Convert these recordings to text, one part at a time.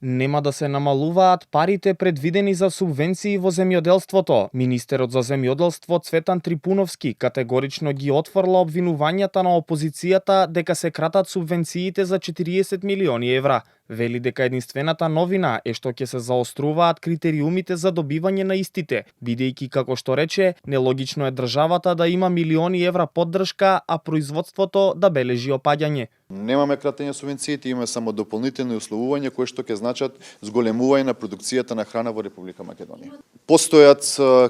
Нема да се намалуваат парите предвидени за субвенции во земјоделството. Министерот за земјоделство Цветан Трипуновски категорично ги отфрла обвинувањата на опозицијата дека се кратат субвенциите за 40 милиони евра. Вели дека единствената новина е што ќе се заоструваат критериумите за добивање на истите, бидејќи, како што рече, нелогично е државата да има милиони евра поддршка, а производството да бележи опаѓање. Немаме кратење субвенциите, имаме само дополнителни условувања кои што ќе значат зголемување на продукцијата на храна во Република Македонија. Постојат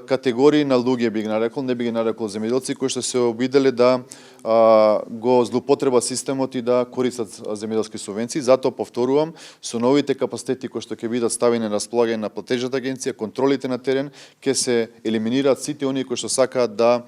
категории на луѓе, би ги нарекол, не би ги нарекол земјоделци, кои што се обиделе да го злоупотребат системот и да користат земјоделски субвенции. Затоа повторувам, со новите капацитети кои што ќе бидат ставени на располагање на платежната агенција, контролите на терен, ќе се елиминираат сите оние кои што сакаат да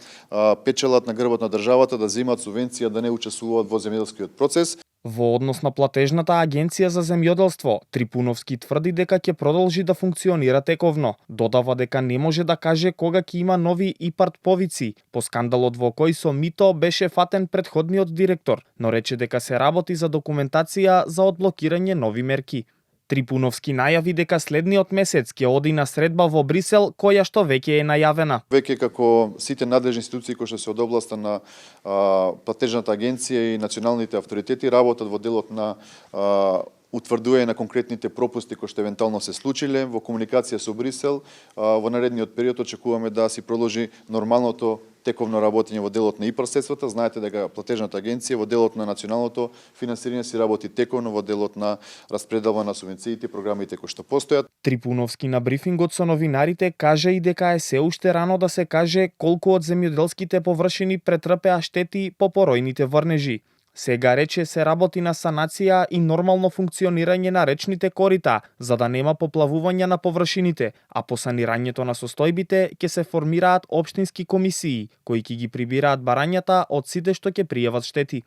печелат на грбот на државата, да земаат субвенција, да не учествуваат во земјоделскиот процес. Во однос на платежната агенција за земјоделство, Трипуновски тврди дека ќе продолжи да функционира тековно. Додава дека не може да каже кога ќе има нови ИПАРД повици, по скандалот во кој со мито беше фатен претходниот директор, но рече дека се работи за документација за одблокирање нови мерки. Трипуновски најави дека следниот месец ќе оди на средба во Брисел, која што веќе е најавена. Веќе како сите надлежни институции кои што се од областа на платежната агенција и националните авторитети работат во делот на утврдување на конкретните пропусти кои што евентуално се случиле во комуникација со Брисел. Во наредниот период очекуваме да си продолжи нормалното тековно работење во делот на ИПАРД средствата. Знаете дека платежната агенција во делот на националното финансирање си работи тековно во делот на распределба на субвенциите и програмите кои што постојат. Трипуновски на брифингот со новинарите кажа и дека е се уште рано да се каже колку од земјоделските површини претрпеа штети по поројните врнежи. Сега рече се работи на санација и нормално функционирање на речните корита, за да нема поплавување на површините, а по санирањето на состојбите ќе се формираат општински комисии, кои ќе ги прибираат барањата од сите што ќе пријават штети.